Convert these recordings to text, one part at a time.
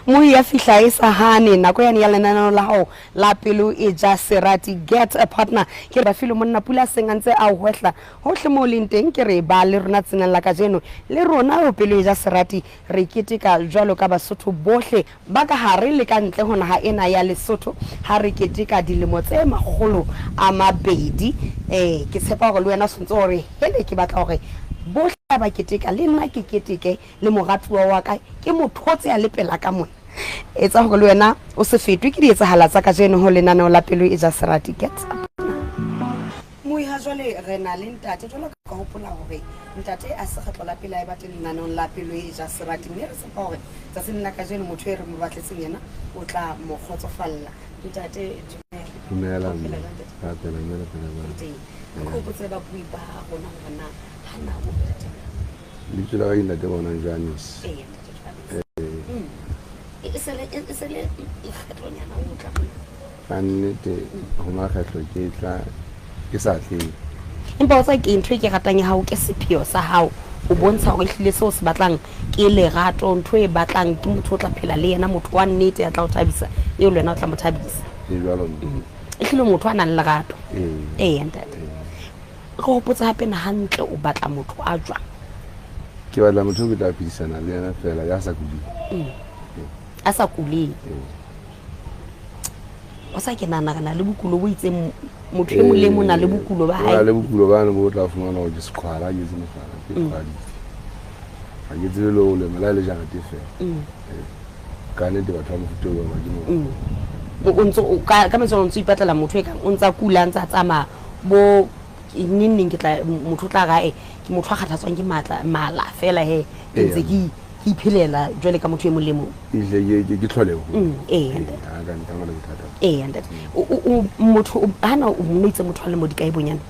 Moi ya fihla e sa hane nako yane ya lenaneo la hao la pelo e ja serati, get a partner. Ke re Bafilo monna pula seng a ntse a hwehla hohle moo leng teng, ke re ba le rona tseneng la kajeno le rona ho pelo e ja serati re keteka jwalo ka Basotho bohle ba ka hare le ka ntle ho naha ena ya Lesotho ha re keteka dilemo tse 200. Ee, ke tshepa hore le wena o sontse o re hele ke batla hore bohle ha ba keteka le nna ke keteke le moratuwa wa ka, ke mo thotse a le pela ka mona. Etsa hore le wena o se fetwe ke dietsahala tsa kajeno ho lenaneo la Pelo e ja Serati. Get up. Moi ha jwale re na le ntate, jwalo ka hopola hore ntate a se kgetlo la pele a e ba teng lenaneong la Pelo e ja Serati, mme re tshepa hore tsatsing la kajeno motho e re mo batletseng yena o tla mo kgotsofalla. Ntate, dumela. Dumela, O phela mme. jwang, ntate? Ra phela, mme re phela jwang? Teng. Ke hopotse babui ba rona hore na ha na o ntate. Lebitso la ka ke Ntate Bonang Johannes. Ee, Ntate Johannes. E se le lekgetlonyana o tla mona. Ka nnete ho makgetlo ke tla ke sa tleng. Empa o tseba ke ntho e ke ratang ya hao ke sepheo sa hao ho bontsha hore ehlile seo se batlang ke lerato, ntho e batlang ke motho o tla phela le yena, motho wa nnete ya tla o thabisa, eo le wena o tla mo thabisa. E jwalo mme. Ehlile motho a nang le lerato. Ee. Ee, ntate. Re hopotse hape na hantle o batla motho a jwang? Ke batla motho o ke tla phedisana le yena fela, ya sa kuleng. A sa kuleng. O sa ke nahana re na le bokulo bo itseng, motho e mong le mong o na le bokulo ba hae. O na le bokulo bane bo tla fumana hore ke seqhwala, ke etse mohlala, ke qhwaditse. Ha ke tsebe le ho lema, le ha e le jarete fela. Ka nnete batho ba mofuta oo ba ke mo. O ntso ka metswalle o ntso ipatlela motho e kang o ntsa kula, a ntsa tsamaya bo neng neng ke tla motho o tla ra e ke motho a kgathatswang ke matla mala fela he ke ntse ke iphelela jwale ka motho e mong le mong. Ehlile ke tlholeho. Ee, ntate. Ha ka nka ngwana bothata. Ee, ntate. O motho hana o no itse motho a lemo di kae bonyane?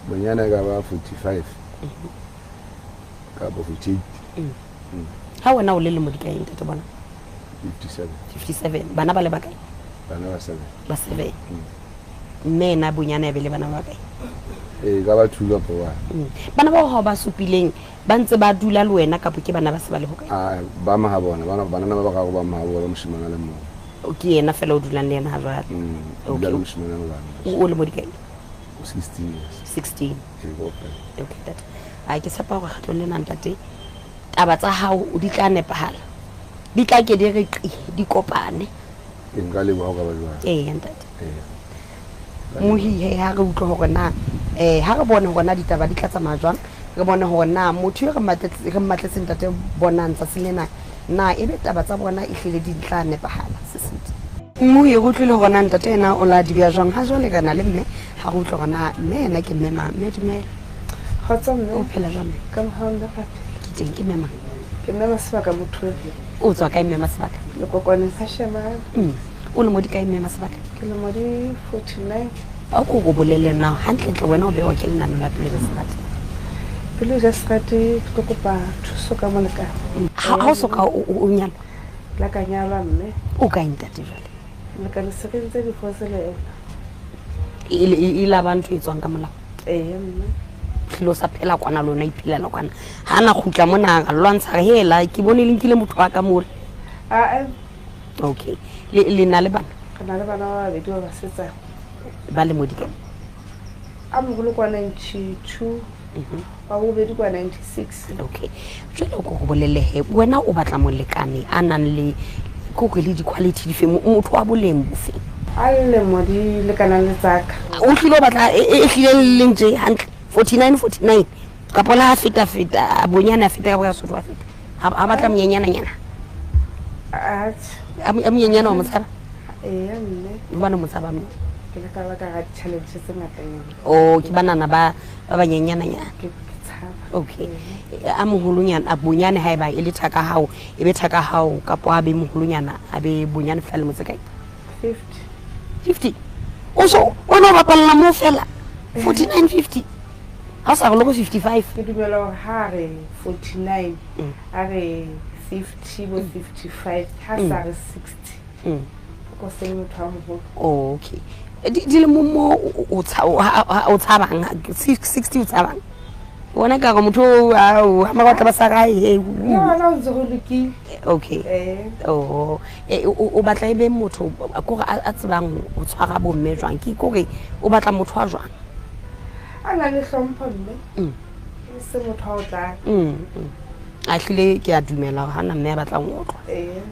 Bonyane ka ba 45. Kapa 48. Ha wena o le lemo di kae ntate bona? 57. 57. Bana ba le bakae? Bana ba 7. Ba 7. Mme ena bonyane a be le bana ba bakae? Ee, ka ba 2 kapa 1. Bana bao hao ba supileng ba ntse ba dula le wena kapa ke bana ba se ba le hokae? Ah, ba maha bona, bana banana ba bararo ba maha bona, moshimane a le mong. Ke yena fela o dulang le yena ha jwale? O dula le moshimane a le one. O le mo dikae? O 16 years. 16. Ee, kaofela. Okay, ntate. A ke tshepa hore kgetlong lena ntate taba tsa hao di tla nepahala. Di tla ke di re qi, di kopane. Ke nka leboha ho ka ba jwalo. Ee, ntate. Ee. Mohihe ha re utlwe hore na ha re bone hore na ditaba di tla tsamaya jwang, re bone hore na motho e re mmatletseng ntate bonang tsatsi lena na ebe taba tsa bona e hlile di tla nepahala sesedi. Mohi re utlwile hore na ntate ena o la di beha jwang. Ha jwale re na le mme, ha re utlwe hore na mme ena ke mme mang. Mme dumela. Kgotso mme. O phela jwang mme? Ka mohau mme ra phela. Ke teng, ke mme mang? Ke mme Masebaka Mothobi. O tswa kae mme Masebaka? Lekokwaneng sa Shemane. O lemo di kae mme Masebaka? Ke lemo di 49. A ko go bolelle na hantlentle wena o bewa ke lenano la Pelo ja Serati? Pelo ja Serati ke tlo kopa thuso ka molekane. Ha o soka o nyalwa? La ka nyalwa mme. O kae ntate jwale? Molekane se re ntse divorce le ena. E la ba ntho e tswang ka molao? Ee mme. Tlilo sa phela kwana lona iphelela kwana. Ha na kgutla mona ra lwantsha re hela ke bone le nkile motho wa ka mole. Ah, Okay. Le na le bana? Re na le bana ba babedi ba basetsana. Ba lemo di kae? A moholo kwa 92, wa bobedi kwa 96. Okay. Jwale o ko go bolelle he, wena o batla molekane a nang le kore le di-quality di fe, motho wa boleng bo fe? A lemo di lekanang le tsaka. O hlile o batla e hlile le leng tje hantle 49 49 kapa la feta feta bonyane a feta ka boya sotho a feta. Ha batla monyenyananyana. Atjhe. A monyenyana wa mo tshaba? Ee, mme. Hobane o mo tshaba mme? Ke le ka baka ga di-challenge tse ngatanyana. Oh, ke banana ba banyenyananyana. Ke tshaba. Okay. A moholonyana, a bonyane haeba e le thaka hao, e be thaka hao kapa a be moholonyana, a be bonyane fela lemo tse kae? 50. 50. O so o no bapalla mo fela. 49 50. Ha o sa re le go 55. Ke dumela hore ha re 49, a re 50 bo 55, ha sa re 60. Ko se motho a moholo. Oh, okay. Dilemo mo o tshabang, 60 o tshabang. Bona ka re motho a ha ba sa gae e ona o ntse go lokile. Okay. Oh, o batla ebe motho kore a tsebang o tshwara bomme jwang? Ke kore o batla motho wa jwang? A na le hlompho mme. E se motho wa o tlang. A hlile ke a dumela hore hana mme a batlang ho utlwa.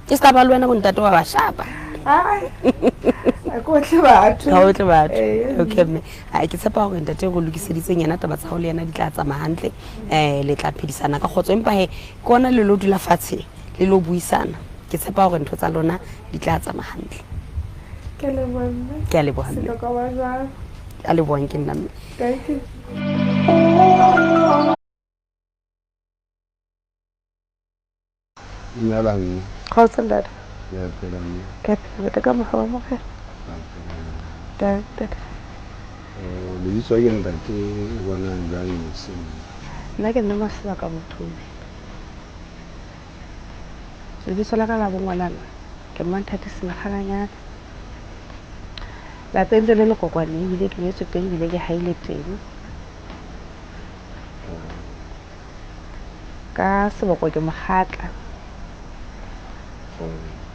Ke ska ba le wena bontate wa ba shapa. Ai. A ko tle batho. Ha o tle batho. Okay mme. A ke tshepa hore ntate o lokiseditseng yena taba tsa ho le yena di tla tsamaya hantle. Le tla phedisana ka kgotso, empa he ke ona le lo dula fatshe le lo buisana. Ke tshepa hore ntho tsa lona di tla tsamaya hantle. Ke leboha mme. Ke a leboha mme. Ka wa jwang? A lebohang ke nna mme. Thank you. Dumela mme. Kgotso ntate. Ke a phela mme. Ke a phela ka mohau wa Morena. Ntate. Lebitso ke ntate Bonang jwang moseng? Nna ke nna Masebaka Mothobi. Lebitso la ka la bongwanana ke Mmanthatisi Makgalanyana. Lapeng le le Lekokwane, ebile ke nyetswe teng, ebile ke haile teng. Ka seboko ke Mokgatla.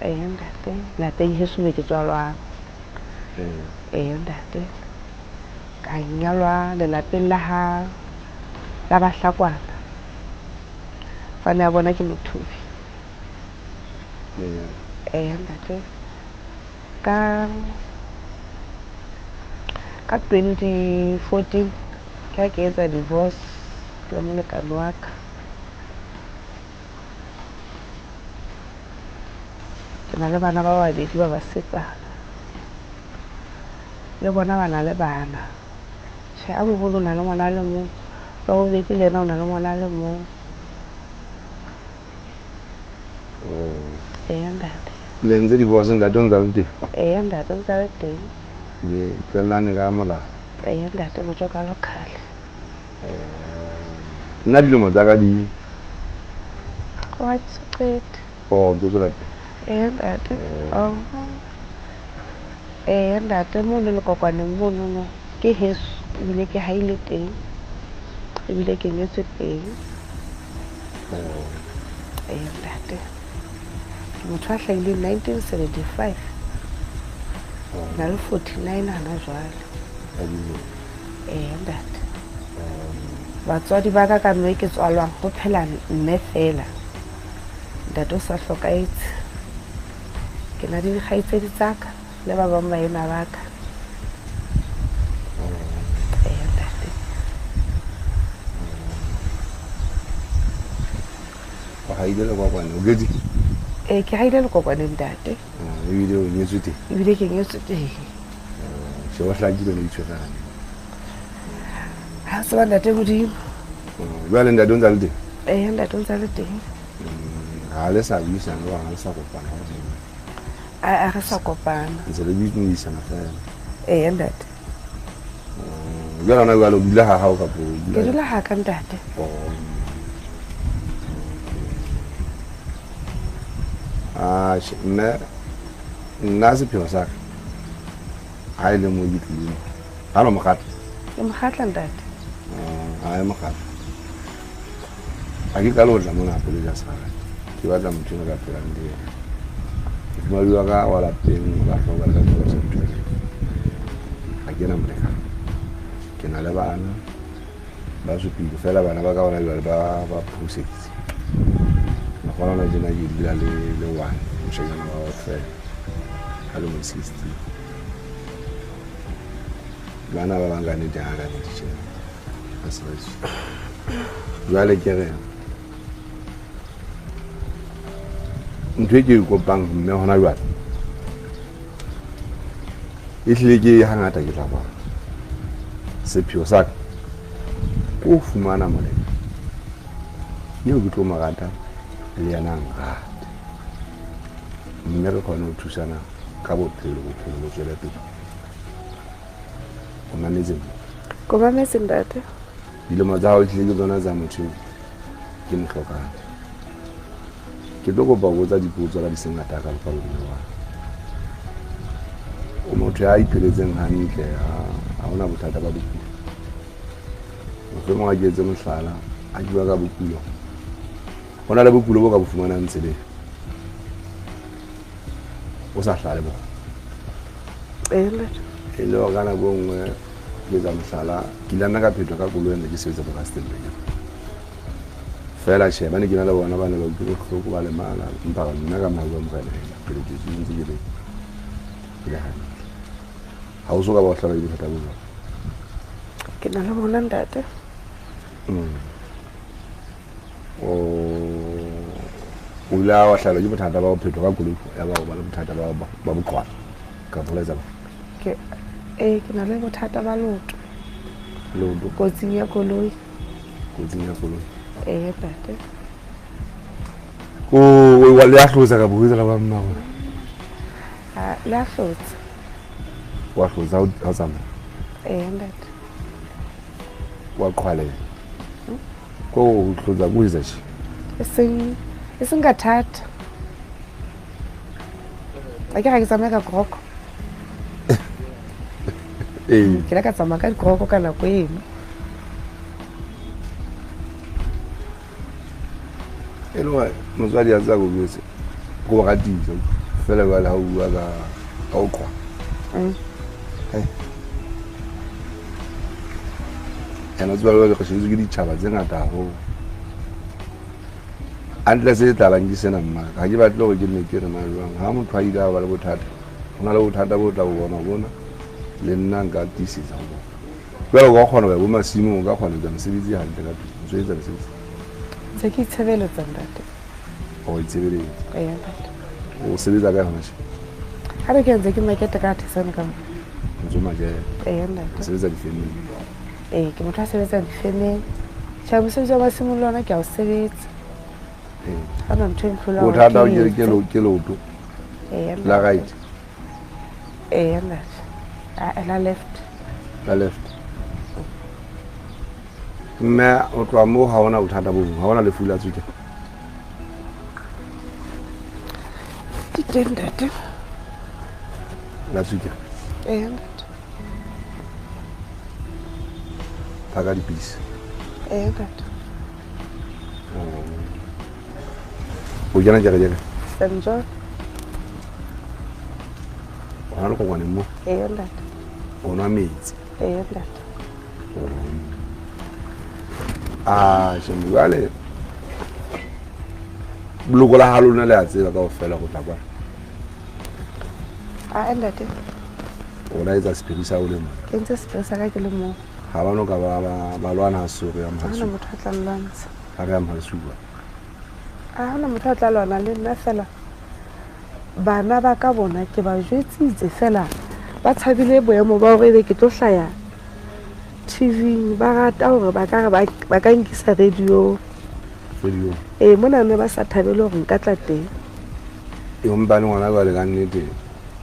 Ee ntate, lapeng heso mo ke tswalwang. Ee ntate, ka nyalwa lelapeng la ha la Bahlakwana. Fane ya bona ke Mothobi. Ee ntate, ka 2014 ke ha ke etsa divorce le molekane wa ka. Ke na le bana ba babedi ba basetsana. Le bona ba na le bana. Tjhe, a moholo o na le ngwana a le mong, wa bobedi le yena o na le ngwana a le mong. Ee ntate. Le entse divorce ntate o ntse a le teng? Ee ntate o ntse a le teng. Le tlohellane ka molao? Ee ntate, motho ka local. Nna dilemo tsa ka di Wa ke so qete. Oh, ntse o tswela pele? Ee ntate. Oh. Ee ntate, mono Lekokwaneng monono ke heso, ebile ke haile teng, ebile ke nyetswe teng. Ee ntate. Ke motho a hlahileng 1975. Na le 49 hana jwale. Ee ntate. Batswadi ba ka ka mme ke tswalwang ho phela mme fela. Ntate o sa hlokahetse. Ke na le dikgaitsedi tsa ka le ba bang baena ba ka. Ee ntate. O haile Lekokwane, o ketse? Ee, ke haile Lekokwane ntate. Ebile o nyetswe teng? Ebile ke nyetswe teng. Tjhe, o hlakile le itshwere hantle. Ha o tseba ntate Modimo. Jwale ntate o ntse a le teng? Ee, ntate o ntse a le teng. Ha le sa buisana, ha le sa kopana. A re sa kopana. Ntse le buisana fela. Ee ntate. Jwale hona jwale o dula ha hao kapa o dula? Ke dula ha ka ntate. Ah, mme nna sepheo sa ka ha e le mo ke tlileng. Ha no Mokgatla? Ke Mokgatla ntate. Ha e Mokgatla. Ha ke qale ho tla mona pele ja sara. Ke batla motho eo ka phelang le yena. Mofumahadi wa ka wa lapeng o ba hloka ka tsela tse ntho. Ha ke na molekane. Ke na le bana ba supile fela, bana ba ka bona jwale ba phuseditse. Nakwana hona tjena ke dula le one moshanyana wa fela a le mo 16. Bana ba bang ka nnete ha ka nnete tjena. Ha se ba jwale ke re ntho e ke e kopang mme hona jwale e hlile ke hangata ke tla bona sepheo sa ka ke ho fumana molekane eo ke tlo mo rata le yena a nrate, mme re kgone ho thusana ka bophelo, bophelo bo tswele pele. O mametse mme? Ko mametse ntate. Dilemo tsa hao ehlile ke tsona tsa motho ke mo hlokang. Ke tlo kopa ho botsa dipotso ka di se ngata ka ka mme wa. O motho ya ipheletseng hantle, ha hona bothata ba bophelo. Mohlomong ha ke etse mohlala, ha ke bua ka bokulo. Ho na le bokulo bo ka bo fumanang tseleng. O sa hlale bo. E le hore ka nako e nngwe ke etsa mohlala, ke ile nna ka phethwa ka koloi ene ke sebetsa bo Rustenburg. Fela tjhe, ba ne ke na le bona ba ne ba utlwe bohloko ba lemala, empa nna ka mohau wa Morena pele ke ntse ke le hantle. Ha o so ka ba o hlahelwa ke bothata bo jwalo? Ke na le bona ntate. O ile wa hlahelwa ke bothata ba ho phethwa ka koloi ya ba o ba le bothata ba boqhwala kapa ho etsa? Ke ke na le bothata ba leoto. Leoto? Kotsing ya koloi. Kotsing ya koloi? Ee ntate. O le a hlotsa ka bo etsa ba mma rona? Le a hlotsa. Wa hlotsa ha o tsamaya? Ee ntate. Wa qhwalela? Ko o hlotsa ko etsa tjhe? E seng ka thata. A ke ga ke tsamaye ka kroko. Ee. Ke ile ka tsamaya ka dikroko ka nako eno. E le hore motswadi a tseba ko jwetse, ko o ratisa fela jwale ha o bua ka ho qhwala. Ena tseba jwale re shebetswe ke ditjhaba tse ngata haholo. Hantle se tlalang ke sena mma, ha ke batle hore ke nne ke re na jwang. Ha motho a ile a ba le bothata, ho na le bothata bo tla bo bona bona, le nna nka tiisetsa ho bona. Jwale o ka kgona ho ya bo masimong, o ka kgona ho etsa mosebetsi hantle ka tlung, o ntso etsa mosebetsi. Ntse ke itshebeletsa ntate. O itshebeletsa? Ee ntate. O sebetsa kae hona tje? Ha re ke ntse ke makete ka Thesane ka mo. Ntse o maketa? Ee ntate. O sebetsa difemeng? Ee, ke motho a sebetsang difemeng. Tjhe, mosebetsi wa masimong le ona ke a o sebetsa. Ha hona ntho e ntlholang hore Bothata ke etse. ke leoto? Ee, La right? Ee ntate. La left. La left. Mme o tloha moo ha hona bothata bo bong, ha hona lefu la tswekere? Di teng ntate. La tswekere? Ee ntate. Phaka dipidisi? Ee ntate. O kena kereke kae? St John. Hona le kokwaneng mo? Ee ntate. O nwa metsi? Ee ntate. Shembe, jwale boloko la ha lona le a tseba kaofela go tla kwana? Ntate. O la etsa sephiri sa o le mong? Ke entse sephiri sa ka ke le mong. Ha ba no ka ba lwana ha sore ya Ha hona mohatsuwa. motho a tla nlwantsha. Ha re ya mohatsuwa. Ha hona motho a tla lwana le nna fela. Bana ba ka bona ke ba jwetsitse fela ba tshabile boemo ba hore ebe ke tlo hlaya TV-ing, ba rata hore ba ka re ba ka nkisa radio. Radio. Ee, mona ne ba sa thabele hore nka tla teng. E empa le ngwana jwale ka nnete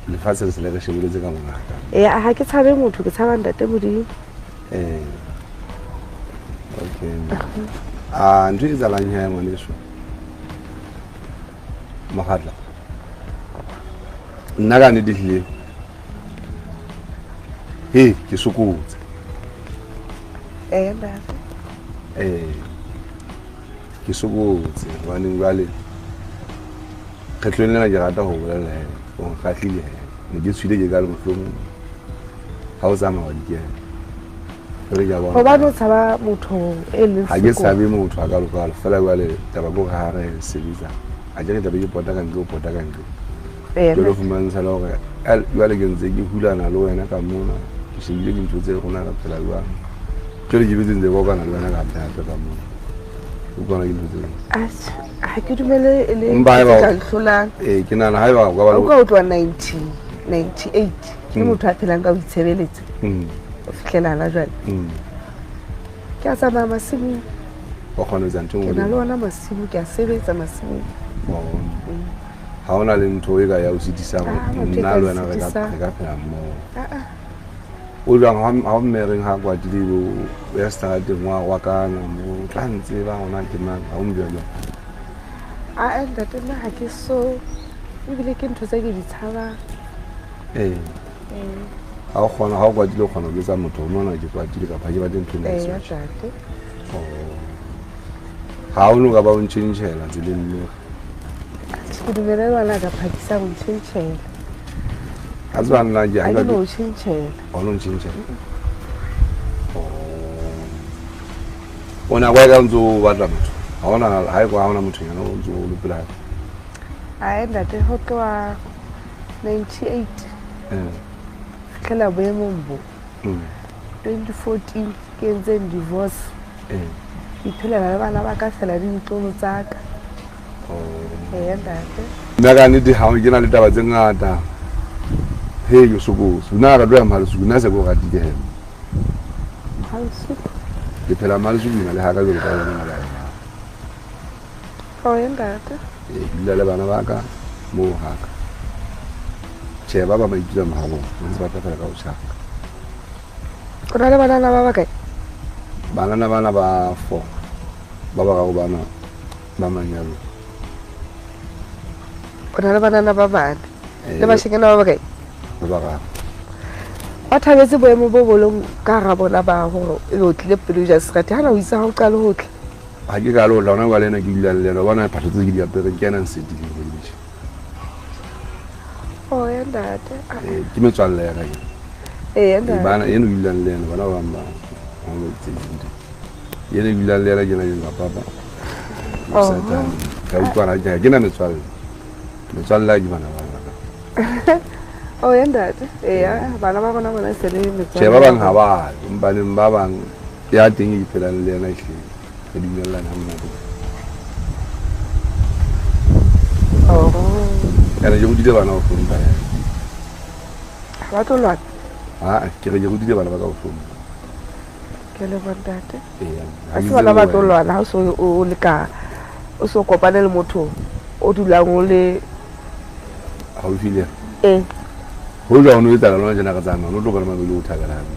lefatshe le se le re shebeletse ka bongata. Ee, ha ke tshabe motho, ke tshaba ntate Modimo. Ee. Okay. Ntho e etsahalang he ngwaneso? Mokgatla. Nna ka nnete ehlile. He, ke sokotse. Ee, ntate. Ee. Ke sokotse hobane jwale kgetlong lena ke rata ho bolela he, o nkgahlile he. Ne ke tshwile ke ka le mohlomong ha o tsamaya wa di kena. Jwale ke a bona. Hobane o tshaba motho e leng Ha ke sekolo. tshabe motho a ka lokalo, fela jwale taba ke hore ha re sebetsa, a ke re tlabe ke pota ka ntle, o pota ka ntle. Ee, Jwale o ntate. fumantsha le hore, jwale ke ntse ke hulana le wena ka mona, ke shebile dintho tse rona re phela jwang. Jwale ke betse ntse ke kokana le wena ka hape hape ka mona. O utlwana ke dintho tse jwang? Atjhe, ha ke dumele e le Empa haeba tse ka nhlolang. Ee, ke nahana haeba o ka ba le O ka utlwa 1998, ke motho a phelang ka ho itshebeletsa. Ho fihlela hana jwale. Ke a tsamaya masimong. Wa kgona ho etsa ntho e nngwe Ke na le le e nngwe. ona masimo, ke a sebetsa masimong. Ha hona le ntho e ka ya o sitisang Ah, motho e nna ka le wena nsitisang. re ka phela mmoho. Ah, ah. O jwang ha o mmereng ha kwatile o ya seterateng wa rwakana mo, o tla ntseba hona ke mang, ha o mo jwang jwang? Ah, ntate, nna ha ke so, ebile ke ntho tse ke di tshabang. Ee. Ee. Ha o kgona ha o kwatile o kgona ho jwetsa motho mona ke kwatile kapa ha ke batle ntho ena e ntate. Ha o no ka ba o ntjhentjhela tseleng mme. Ke dumele bana ka phakisa ho ntjhentjhela. A tswa nna ke ha ke no tjhentjhela. O no ntjhentjhela. O na kwa ka ntso o batla motho. Ha ona ha e kwa ha ona motho yana o ntso o le pela. Ai ntate ho tloha 98. Fitlhela boemong bo. 2014 ke entseng divorce. Ke iphelela le bana ba ka fela le ditlolo tsa ka. Ntate. Nna ka nnete ha ke na le taba tse ngata. He ke sokotse. Nna ka tloha Malesuku nna se ke o ratile he. Malesuku. Ke phela Malesuku nna le ha ka jwalo ka wena ngwana. Oh ntate. Ke dula le bana ba ka moo ha ka. Tjhe ba ba maikutlo a mahabo, ba ntse ba tla ka o tjhaka. O na le banana ba bakae? Banana bana ba 4. Ba bararo bana ba manyalo. O na le banana ba bane. Le bashanyana ba bakae? Ba bararo. Ba thabetse boemo bo bolong ka hara bona ba hore ebe o tlile pele o ja serati. Hana o itse ha o qale ho tla. Ha ke qale ho tla hona jwale ena ke dulang le yena. O bona phahlo tse ke di apereng ke ena nsetileng ho di. Oh ntate. Ke metswalle ya ka ke. Ntate. Bana eno dulang le yena bana ba bang ba ha ba tse ding. Yena dulang le yena ke na ke papa. Oh. Ka utlwana ke na metswalle. Metswalle ke bana ba ka. Oh ntate. Bana ba rona bona se le metswalle. Tjhe ba bang ha ba, empaneng ba bang ya teng e phelang le yena ehlile. Re dumellana ha monate. Oh. Ene ke rutile bana ho hlompha. Ba tlo lwana? Ha, ke re ke rutile bana ba ka ho hlompha. Ke leboha ntate. Ha se bana ba tlo lwana ha o so o le ka o so kopane le motho o dulang o le haufi le yena. Ho jwa o no etsahala lona tjena ka tsamaya, o no tlo bona mabele o thabela hampe.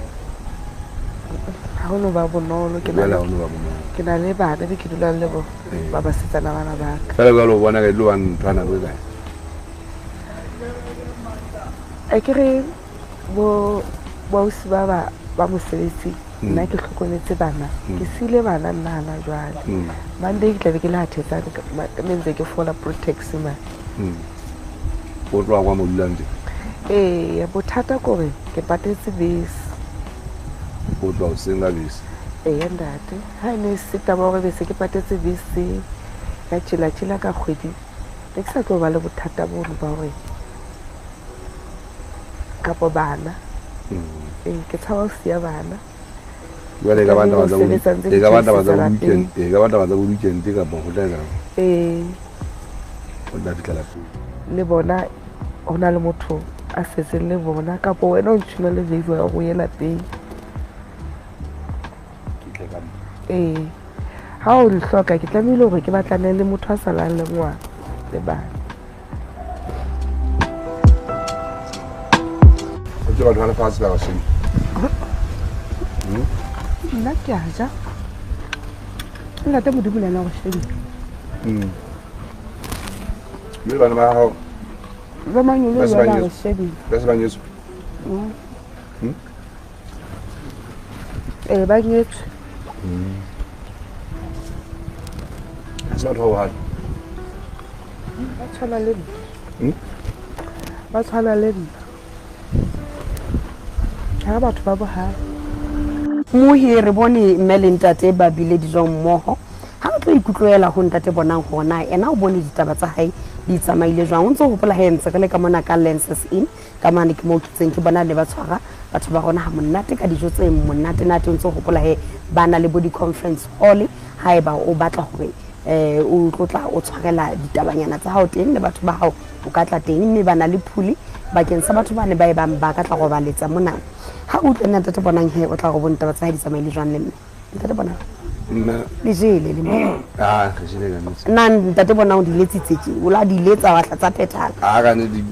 Ha ho no ba bonolo ke na. Jwale ha ho no ba bonolo. Ke na le bana be ke dulang le bona ba basetsana bana ba ka. Fela jwale o bona ka e tlo ba ntho a nako e kae? A ke re bo ausi ba ba mosebetsing nna ke hlokometse bana. Ke siile bana nna hana jwale. Monday ke tla be ke le ha Thetsane mme ntse ke fola Protex mane. O tloha kwa mo dulang teng? Bothata ke hore ke patetse bese. O tloha hoseng ka bese? Ntate. Ha e ne se taba hore bese ke patetse bese ya tjela-tjela ka kgwedi. Ne ke sa tlo ba le bothata bono ba hore kapo bana. Ke tshaba ho siya bana. Jwale e ka ba taba tsa weekend, e ka ba taba tsa weekend kapa ho tla etsang? O tla fihla lapeng. Le bona ho na le motho a setseng le bona kapo wena o ntshuna le favor ya ho ye lapeng. Ke tle ka mo. Ha o nhloka ke tlamehile hore ke batlane le motho a salang le ngwana le bana. O tseba batho ba lefatshe ba shebile. Nna ke a ja. Ntate Modimo le yena o shebile. Mme bana ba hao ba manyolo le yena o shebile. Ba se ba nyetswe? Ba nyetswe. Ha se batho ba bohale? Ba tshwana le nna. Ba tshwana le nna. Ha batho ba bohale. Mohi re bone mme le ntate ba bile dijong mmoho. Ha re tlo ikutlwela ho ntate Bonang hore na ena o bone ditaba tsa hae di tsamaile jwang. O ntso hopola he ntse re le ka mona ka Lenses Inn ka mane ke moo ke tseng ke bona le ba tshwara batho ba rona ha monate ka dijo tse monate nate. O ntso hopola he ba na le bo di-conference hall haeba o batla hore o tlotla o tshwarela ditabanyana tsa hao teng le batho ba hao o ka tla teng, mme ba na le phuli bakeng sa batho ba ne ba e bang ba ka tla robaletsa mona. Ha o utlwe nna ntate Bonang he o tla go bona taba tsa hae di tsamaile jwang le mme. Ntate Bonang. Nna le jele le mo. Ah, re jele ka nnete. Nna ntate Bonang o di letsitse tje, o la di letsa wa tla tsa phethala. Ah, ka ne di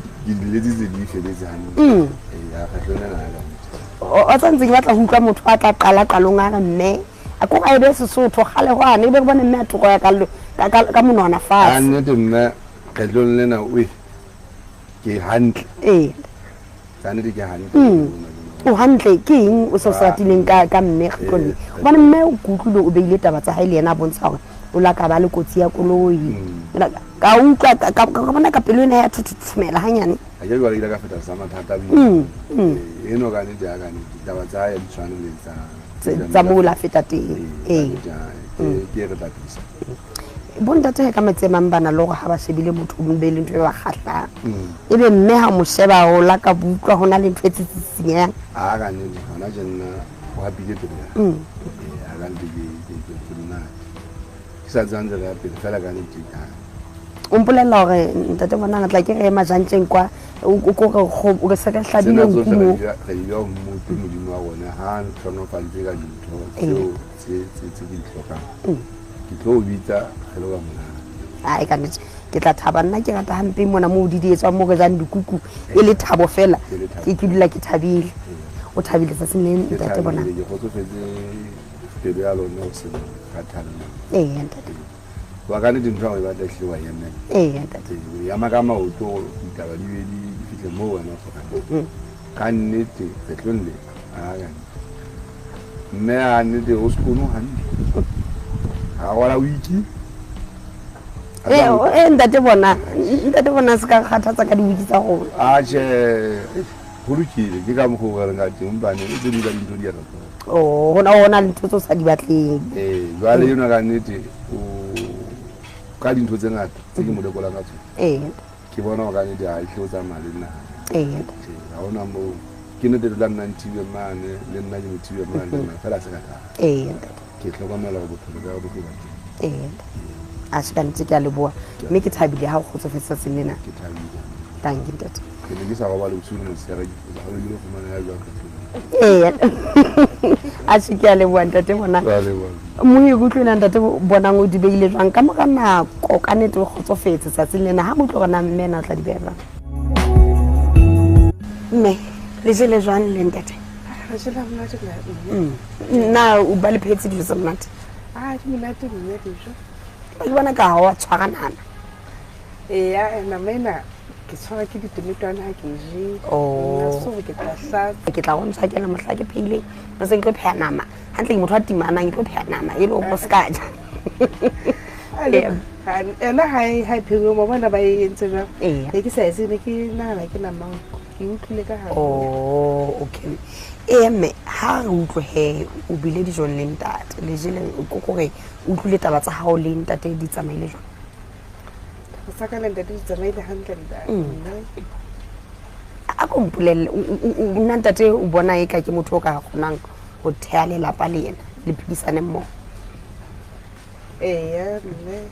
letsitse di feletse hantle. Ya kgetlo lena la ka. O tsantse ke batla ho utlwa motho a tla qala qalong a re mme a ko a ebe Sesotho kgale hwane ebe re bone mme a thoko ya ka monwana fatshe. A nnete mme kgetlong lena o ke hantle. Ee. Ka nnete ke hantle. O hantle ke eng o se o sa ratileng ka mme kgetlong le? Hobane mme o ke utlwile o beile taba tsa hae le yena a bontsha hore o la ka ba le kotsi ya koloi. Ka utlwa ka bona ka pelo ena ya thuthuthumela hanyane. A ke jwale ile ka feta sa mathata a eno ka nnete ya ka nnete taba tsa hae di tshwane le tsa moo la feta teng. Ee, ke re tla thusa. Bontate ka metsi a mang ba na le hore ha ba shebile motho o be le ntho e ba kgahlang. Ebe mme ha mo sheba o la ka butlwa ho na le ntho e tsitsinyang. A ka nnete hona tjena o hapile pele ya. Ee, a ka nnete ke monate. Ke sa tsebang tsela ya pele fela ka nnete ka. O mpolella hore ntate bona tla ke re ema jantjeng kwa o ko re se re hlabile nku mo. Re di beha ho mmopi Modimo wa rona ha a ntlhohonolofaditse ka dintho tseo tse ke di hlokang. Ke tlo o bitsa re lo ba monate. Ai ka nnete ke tla thaba nna ke rata hampe mona moo di di etswang mo re jang dikuku e le thabo fela. Ke dula ke thabile. O thabile tsatsing le ntate bona. Ke kgotsofetse pelo ya lona ho se kgathalle. Ee ntate. Wa ka nnete ntho ya hore e batla ehlile wa e emela. Ee ntate. Ee, ema ka maoto ditaba di be di fihle moo wena o hlokang. Ka nnete kgetlong le a ka nnete. Mme a nnete o sekono hantle. Ha rwala wiki. Ee ntate bona, ntate bona se ka kgathatsa ka diwiki tsa rona. Atjhe, ho lokile ke ka mokgwa o re reng ka teng hobane tse ding tsa dintho di a re tlola. Oh, hona le ntho tse o sa di batleng. Ee, jwale enwa ka nnete o ka dintho tse ngata tse ke mo lekolang ka tsona. Ee. Ke bona hore ka nnete ha e hle o tsamaya le nna. Ee. Tjhe, ha hona moo. Ke nnete le tla nna nthibe mane, le nna ke mo thibe mane, fela ha se ka thata. Ee. Ke hlokomela hore bophelo ba bo tlo ba teng. Ee. A se ka nnete ke a leboha. Mme ke thabile ha o kgotsofetse tsatsing lena. Ke thabile. Thank you ntate. Ke ne ke sa robale bosiu le motshehare, ke ipotsa hore ke lo fumana ya jwang ka tlung. Ee. A se ke a leboha ntate bona. Ke a leboha. Mohi ke utlwile ntate bonang o di beile jwang ka mora nako ka nnete o kgotsofetse tsatsing lena ha re utlwe hore na mme ena o tla di beha jwang. Mme le jele jwang le ntate? Re jele monate mme. Na o ba le phetse dijo tse monate? Ah, di monate mme dijo. Ba ke bona ka ha wa tshwara nama. Eya, nama ena ke tshwara ke ditometwana ha ke je. Oh. Nna so ke tla hlatsa. Ke tla o ntsha ke le mohla ke pheileng. Nna se ke tlo pheha nama. Hantle ke motho wa timanang, ke tlo pheha nama e le hore o ska ja. Ena ha e pheuwe mo bona ba e entse jwang? Eya. Ne ke sa e tsebe, ne ke nahana ke nama. Ke utlwile ka hare. Oh, okay. Ee mme ha re utlwe he o bile dijong le ntate, le jele ko kore o utlwile taba tsa hao le ntate di tsamaile jwang? Taba tsa ka le ntate di tsamaile hantle ntate. A ko mpolelle, nna ntate o bona eka ke motho o ka kgonang ho theha lelapa le yena, le phedisane mmoho? Eya mme,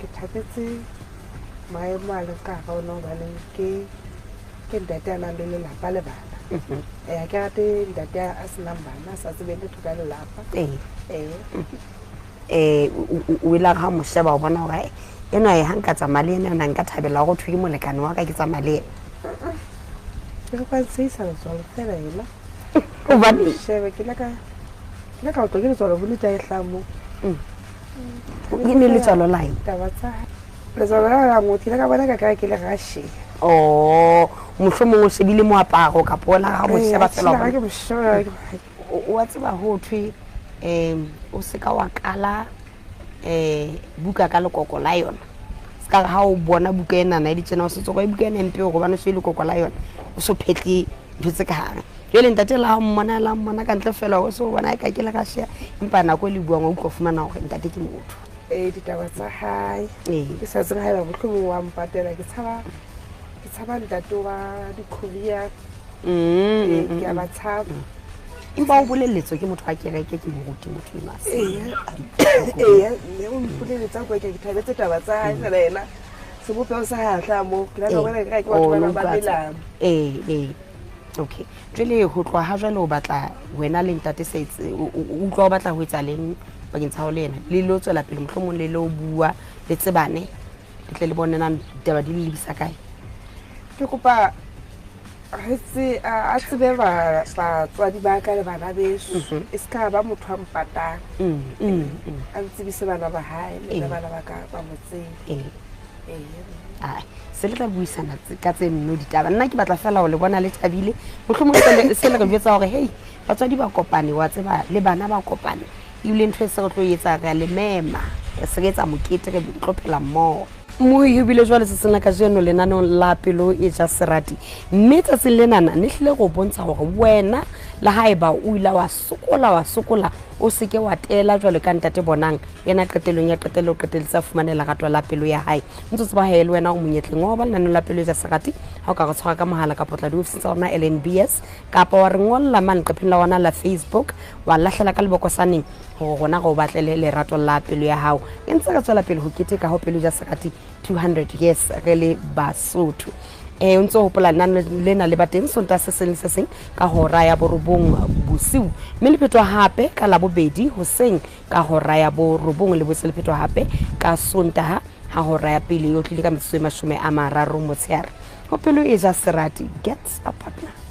ke thabetse maemo a leng ka hara ona hobaneng ke ntate a nang le lelapa le bana. Ee, ha ke rate ntate a senang bana, a sa tsebeng letho ka lelapa. Ee. Ee. O ile ha mo sheba o bona hore enwa e ha nka tsamaya le yena, ena nka thabela hore ho thwe ke molekane wa ka, ke tsamaya le yena. Ke re kwa ntshehisa letswalo fela ena. Hobane? Shebe, ke ile ka utlwa ke letswalo bo le tla e hlaha moo. E ne letswalo la eng? Taba tsa hae. Letswalo la la motho, ke ile ka bona ka kae ke le Russia. Oh, mohlomong o shebile moaparo kapa o la ha mo Ee, sheba fela ha hore ke mo sheba, O a tseba ho thwe, o se ka wa kala, buka ka lekoko la yona. Se ka re ha o bona buka enana e ditjena, o se tswe buka ena e mpe hore hobane o shebile lekoko la yona, o so phetle ntho tse ka hare. Jwale ntate la mmona, la mmona ka ntle fela, o so bona e ka ke le Russia, empa nako e le buang wa utlwa fumana hore ntate ke motho. Ee, ditaba tsa hae. Ee. Ke sa tsebe haeba mohlomong wa mpatela, ke tshaba ntate wa di-courier. Ee, ke a ba tshaba. Empa o bolelletswe ke motho wa kereke, ke moruti motho enwa. Ee. Ee, mme o mpolelletse ka ke thabetse taba tsa hae fela yena. Sebopeho sa hae ha hlaha moo. Ke nahana hore ke batho ba Oh, bang ba melang. Ee, ee. Okay. Jwale ho tloha ha jwale o batla wena le ntate Setse, o utlwa o batla ho etsa leng bakeng sa hao le yena? Le lo tswela pele mohlomong le lo bua, le tsebane, le tle le bone na ditaba di le lebisa kae? Ke kopa re a tsebe batswadi ba ka le bana beso. E se ka ba motho a mpatang. A ntsebise bana ba hae le bana ba ka ba mo tsebe. Ai, se le tla buisana ka tse nno ditaba. Nna ke batla fela ho le bona le thabile. Mohlomong se le re jwetsa hore hei, batswadi ba kopane, wa tseba, le bana ba kopane. Ebile ntho e se re tlo etsa, re a le mema. Re se re etsa mokete, re tlo phela mmoho. Mohi o bile jwale tsatsing la kajeno lenaneong la Pelo e ja Serati. Mme tsatsing lenana ne hlile go bontsha hore wena le haeba o ile wa sokola, wa sokola, o seke wa tela jwalo ka ntate Bonang. Yena qetellong ya qetello o qetelletse a fumane lerato la pelo ya hae. Ntse o tseba he le wena o monyetleng wa ho ba lenaneong la Pelo e ja Serati. Ha o ka re tshwara ka mohala kapa tla diofising tsa rona LNBS, kapa wa re ngolla mane leqepheng la rona la Facebook, wa lahlela ka lebokosaneng hore rona re o batlele lerato la pelo ya hao. E ntse re tswela pele ho keteka ho Pelo ja Serati 200 years re le Basotho. O ntse o hopola lenane lena le ba teng Sontaha se seng le se seng ka hora ya borobong bosiu, mme le phetwa hape ka Labobedi hoseng ka hora ya borobong, le boetse le phetwa hape ka Sontaha ha hora ya pele e otlile ka metsotso e 30 motshehare. Ho Pelo e ja Serati, get a partner.